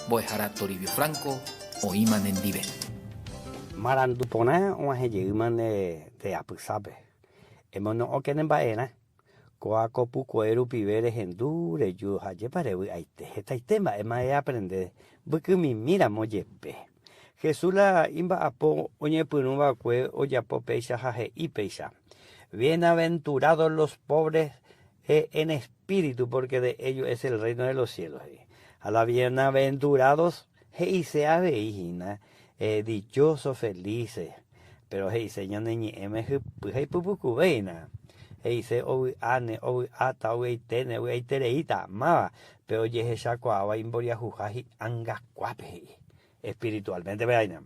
Mbo'ehára Toribio Franco oĩma nendive. Marandu porã og̃uahẽ jeýma nde apysápe. Emono'õke ne mba'erã. Kóa ko pukoe rupive rehendu, reju ha ajépa revy'aite. Hetaite mba'éma eaprende mbykymimi ramo jepe. Jesús la imba'apo oñepyrũ va'ekue ojapo péicha ha he'i péicha, Bienaventurados los pobres en espíritu, porque de ellos es el reino de los cielos, he'i. Ha la bienaventurados he'ise avei hína dichosos, felices, péro he'ise ñane ñe'ẽme hypy ha ipypukuve hína. He'ise ovy'áne, ovy'áta, ovy'aiténe, ovy'aitereíta, máva pe ojehechakuaáva imboriahuha hi'ángakuápe, he'i. Espiritualmente pe'aina.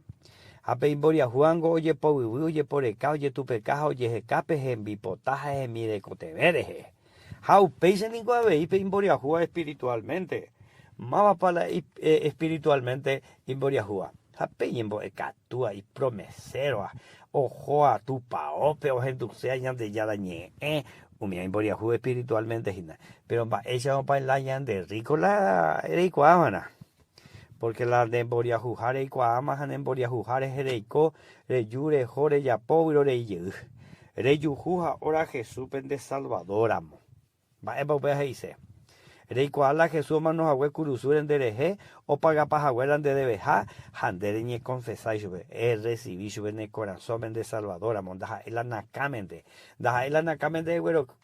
Ha pe imboriahúvango ojepovyvy, ojeporeka, ojetupeka ha ojeheka pe hembipota ha hemirekotevẽ rehe. Ha upéicha niko avei pe imboriahúva espiritualmente. Mávapa la espiritualmente imboriahúva? Ha pe iñembo'ekatúva, ipromesérova, ohóva tupaópe ohenduséva Ñandejára ñe'ẽ, umíva imboriahu espiritualmente hína. Péro mba'éichapa la ñande rríko la reikuaava'erã? Pórke la nde mboriahuha reikuaáma ha ne mboriahuha rehe reiko, reju, reho, rejapo vyrorei jey. Rejuhu ha óra Jesúspe nde Salvador ramo. Mba'épa upéva he'ise? Reikuaa la Jesús omano hague kurusúre nde rehe, opagapa hague la nde deveha, ha nde reñekonfesa ichupe. Erresivi chupe ne korasõme nde Salvador ramo, ndaha'éi la nakãmente. Ndaha'éi la nakãmente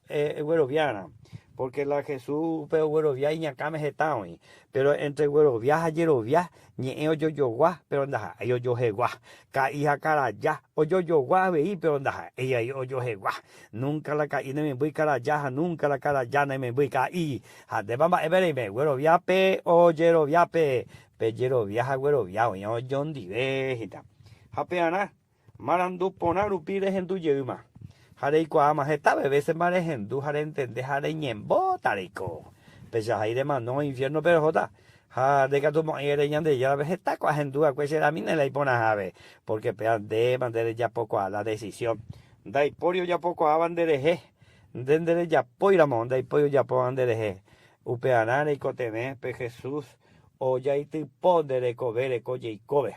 egueroviárã, pórke la Jesúspe oguerovia iñakãme heta oĩ. Péro éntre guerovia ha jerovia, ñe'ẽ ojojogua, péro ndaha'éi ojohegua. Ka'i ha karaja, ojojogua avei, péro ndaha'éi avei ojohegua. Núnka la ka'i nemembýi karaja ha núnka la karaja nemembýi ka'i. Ha ndépa mba'épe reime? Gueroviápe ojeroviápe. Pe jerovia ha guerovia oĩ ojondive hína. Ha pearã, Marandu porã rupi rehendu jeýma, ha reikuaáma heta vevésema rehendu ha rentende ha reñembóta reiko. Peichahái remano infiérnope rehóta, ha ndaikatu mo'ãi ere Ñandejárape heta ko ahendu va'ekue che ramíne la iporãhápe, pórke péva ndéma nde rejapokuaa la desisión. Ndaipóri ojapokuaáva nderehe, nde nderejapóiramo ndaipóri ojapóva nderehe. Upearã reikotevẽ pe Jesús ojaitypo nde rekove reko jeikove.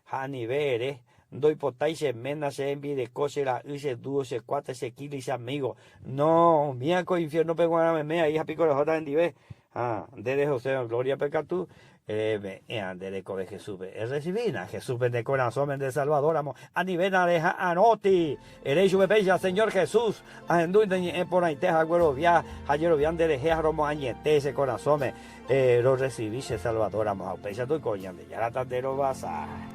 Ha anive ere, Ndoipotái che ména, che rembireko, che ra'y, che dúo, che cuate, che kili, che amigo. No, umíva ko infierno-pe g̃uarã meme ai ha piko rehóta hendive. Ha nde rehosérõ gloria-pe katu, reme'ẽva nde rekove Jesús-pe. Errecibína Jesús-pe nde korasõme nde Salvador ramo, anivéna reha'arõti. Ere ichupe péicha, Señor Jesús, ahendu nde ñe'ẽ porãite ha aguerovia ha ajerovia nderehe ha romoañete che korasõme. Rorrecibi che Salvador ramo ha upéicha toiko Ñandejára ta nde rovasa.